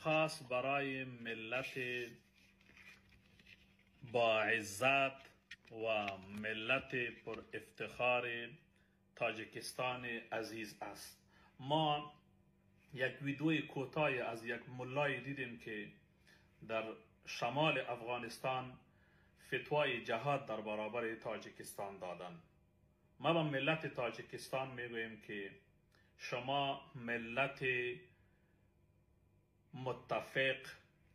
خاص برای ملت با عزت و ملت پر افتخار تاجیکستان عزیز است. ما یک ویدیوی کوتاه از یک ملای دیدیم که در شمال افغانستان فتوای جهاد در برابر تاجیکستان دادن. ما به ملت تاجیکستان میگوییم که شما ملت متفق،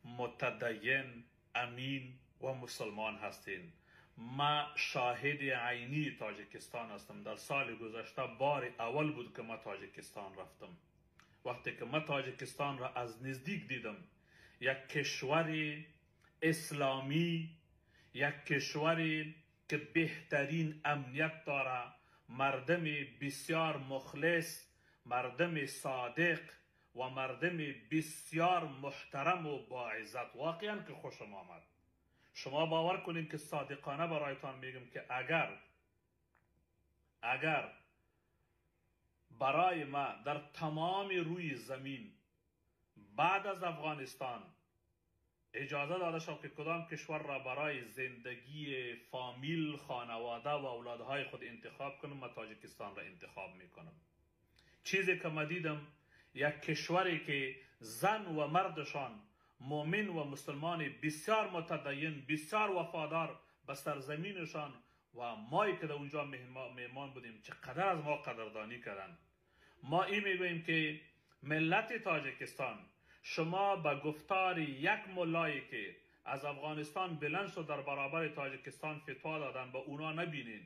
متدین، امین و مسلمان هستین. ما شاهد عینی تاجیکستان هستم. در سال گذشته بار اول بود که ما تاجیکستان رفتم. وقتی که ما تاجیکستان را از نزدیک دیدم، یک کشور اسلامی، یک کشوری که بهترین امنیت داره، مردم بسیار مخلص، مردم صادق و مردم بسیار محترم و با عزت. واقعا که خوشم آمد. شما باور کنید که صادقانه برایتان میگم که اگر برای ما در تمام روی زمین بعد از افغانستان اجازه داده شد که کدام کشور را برای زندگی فامیل، خانواده و اولادهای خود انتخاب کنم، ما تاجیکستان را انتخاب میکنم. چیزی که ما دیدم، یک کشوری که زن و مردشان مؤمن و مسلمان بسیار متدین، بسیار وفادار به سرزمینشان و مایی که در اونجا مهمان بودیم چقدر از ما قدردانی کردن. ما این میگوییم که ملت تاجیکستان، شما به گفتار یک ملایی که از افغانستان بلند شد در برابر تاجیکستان فتوا دادن به اونا نبینین.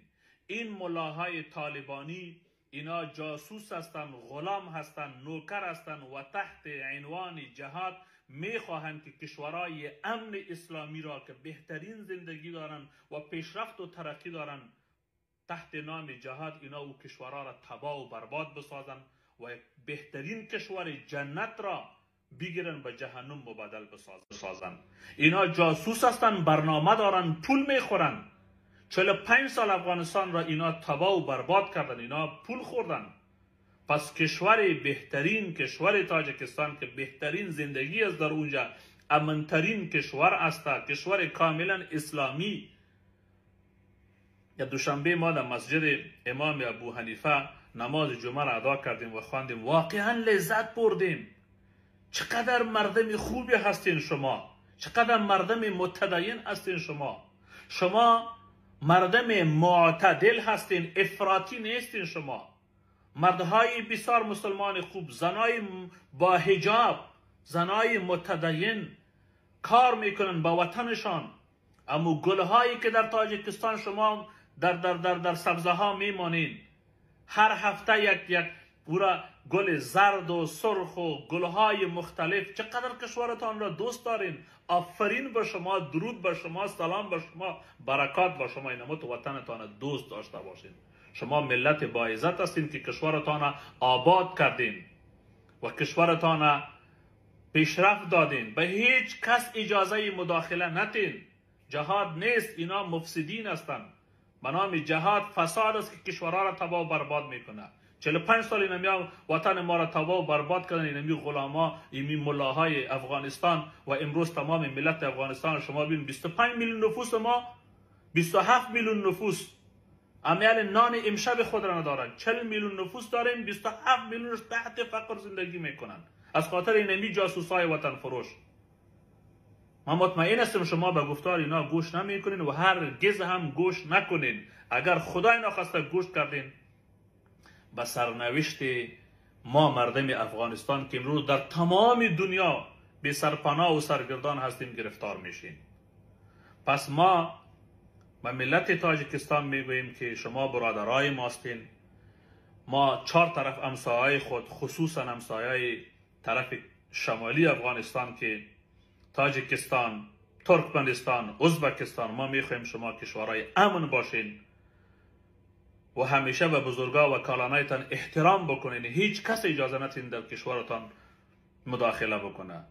این ملاهای طالبانی اینا جاسوس هستند، غلام هستند، نوکر هستند و تحت عنوان جهاد میخواهند که کشورهای امن اسلامی را که بهترین زندگی دارند و پیشرفت و ترقی دارند تحت نام جهاد اینا او کشورها را تباه و برباد بسازند و بهترین کشور جنت را بگیرن به جهنم مبادل بسازن. اینا جاسوس هستند، برنامه دارن، پول میخورن. 45 سال افغانستان را اینا تباه و برباد کردن، اینا پول خوردن. پس کشور بهترین، کشور تاجیکستان که بهترین زندگی است در اونجا، امنترین کشور است، کشور کاملا اسلامی. یا دوشنبه ما در مسجد امام ابو حنیفه نماز جمعه را ادا کردیم و خواندیم، واقعا لذت بردیم. چقدر مردم خوبی هستین شما، چقدر مردم متدین هستین شما. شما مردم معتدل هستین، افراطی نیستین شما. مردهای بسیار مسلمان خوب، زنای با حجاب، زنای متدین کار میکنن با وطنشان. اما گلهایی که در تاجیکستان شما در در در در سبزه ها میمانین، هر هفته یک پورا گل زرد و سرخ و گلهای مختلف، چقدر کشورتان را دوست دارین. آفرین به شما، درود به شما، سلام به شما، برکات به شما. اینمو تو وطنتان دوست داشته باشین. شما ملت با عزت هستین که کشورتان آباد کردین و کشورتان پیشرفت دادین. به هیچ کس اجازه مداخله نتین. جهاد نیست، اینا مفسدین هستند. به نام جهاد فساد است که کشورها را تباه و برباد میکنه. 45 سال اینمی وطن ما را تباه و برباد کردن، اینمی غلاما، اینمی ملاهای افغانستان و امروز تمام ملت افغانستان شما ببین 25 میلیون نفوس ما، 27 میلیون نفوس امیال نان امشب خود را ندارن. 40 میلیون نفوس داریم، 27 میلیونش تحت فقر زندگی میکنن از خاطر اینمی جاسوسای وطن فروش. ما مطمئن هستم شما به گفتار اینا گوش نمیکنین و هرگز هم گوش نکنین. اگر خدای ناخواسته گوش کردین، به سرنوشت ما مردم افغانستان که امروز در تمام دنیا به سرپناه و سرگردان هستیم گرفتار میشیم. پس ما به ملت تاجیکستان میگوییم که شما برادرای ماستین. ما چهار طرف همسایه خود، خصوصا همسایه طرف شمالی افغانستان که تاجیکستان، ترکمنستان، ازبکستان، ما میخوایم شما کشورهای امن باشین و همیشه به بزرگا و کالانایتان احترام بکنین. هیچ کس اجازه ندین در کشورتان مداخله بکنه.